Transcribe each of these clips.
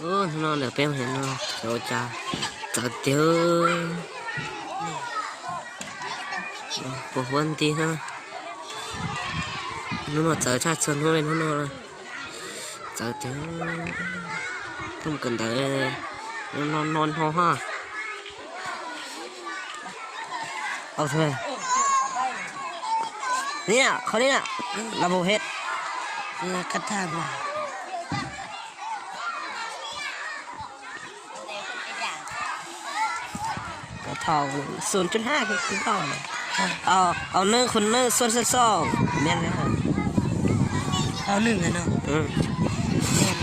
Hnub no ntawm peb mus no, ua cas txawv tiag, puas huab nti na. Hnub no txawv tshaj txhua hnub li hnub no. Txawv tiag, tuaj mus kawm ntawv no no no ha. Ua, qhov li na, los mus het. Thaum xuân trước ha, au nư khun nư xuân xuân sông miền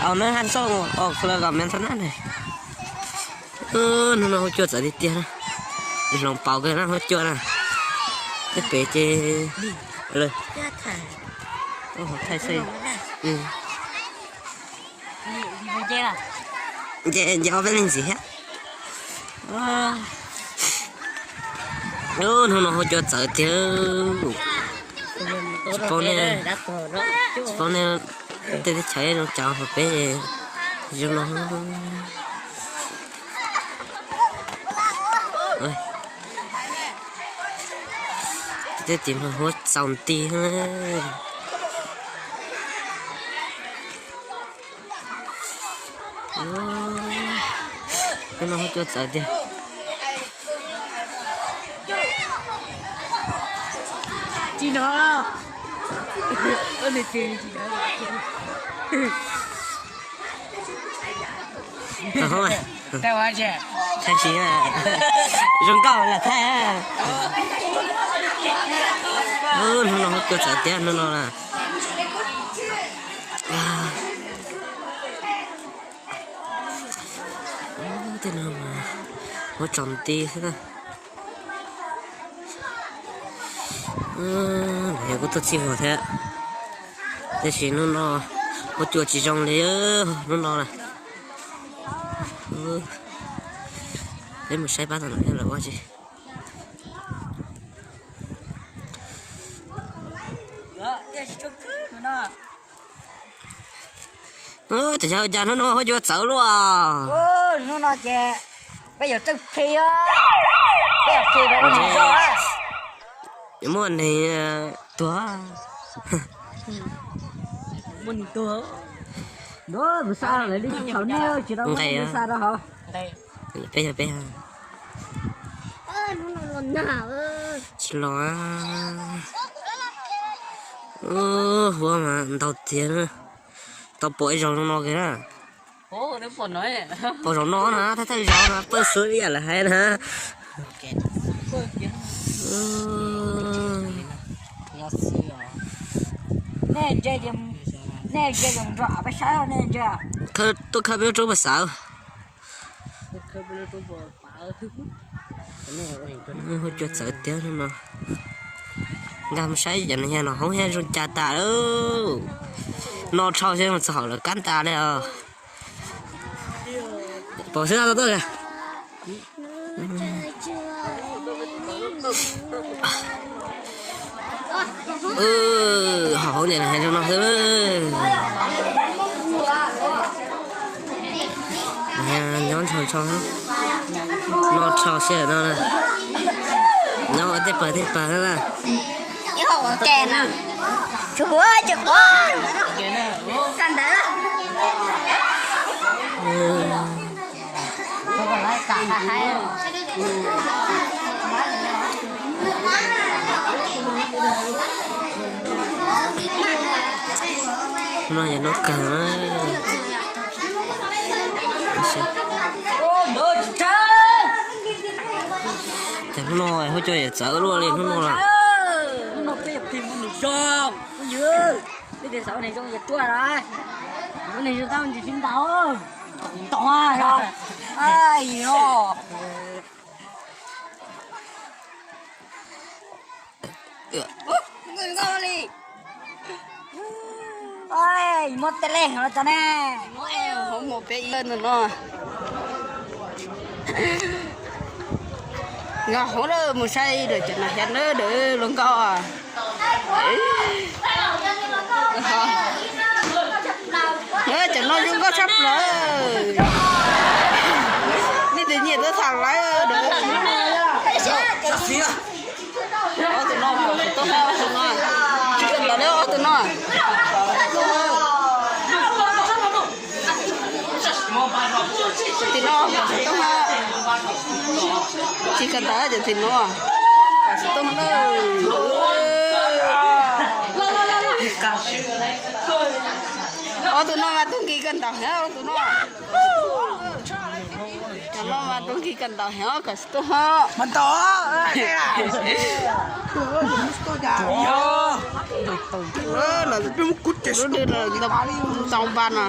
au nư hăn sông, au khun lawv kom miền sông na. Hnub no huab cua txawv tiag tiag na. Hloov pauv kawg na huab cua na. Tej pem ces thaij xwb. Nce nce ob peb leeg ntxiv thiab. Hnub no huab cua txawv tiag. Tsis paub nej, tsis paub nej tej teb chaws zoo cas, peb zoo no. Tej tim huab txaus nti. Hnub no huab cua txawv tiag. Thaij si, zoo nkauj lam thaij. Hnub no huab cua txawv tiag hnub no na. Tej no mas huab tsaus nti xwb na. Yog kuj tuaj txhij vog thiab, tiam sis hnub no huab cua tsis zoo li hnub no na. Peb mus saib pab tom no lawv ua tsi. Cov yawg cas hnub no huab cua txawv luaj. Hnub no ces peb yuav txawj phe, peb yuav phe, muaj neeg tuag. Muaj neeg tuag. Nqe, peb yog peb. Tsis los, huab mas ntau tiag. Tau pom ib zaug no no kiag na. Pom zaum no na, thawj thawj zaug no pawg xwb ib yam lawv hais na. Tuaj khawb peb lub roob pas xav. Huab cua txawv tiag no. Nkag mus saib cov no yog no hoob thiab zoo cas tas lawm. No tshau xwb mus txog hauv lawv kab tas li os. Pom xwb tau tuaj. Hauv hauv niam zoo no xwb. Nyob ntshaus ntshaus, no tshau siab no, nyob ua tej pawg tej pawg na. No yog lub kawg na. Ces hnub no huab cua yam txawv luaj li hnub no lawm. Muab tej lej hauv no tso ne. Hauv mus peb ib no. Nkag hauv lawm mus saib lawm cov no hiab na, lub nkoj. Cov no zoo nkauj tshaj plaws. No. Cov tim no kom xov tooj ha. Tsis kawm ntawv cov tim no. Kom xov tooj na. Ob tug no mas tuag nkis kawg ntaus heev, ob tug no. Cov no mas tuag nkis kawg ntaus heev, kom xov tooj ha. Lub dwg ntau npav no.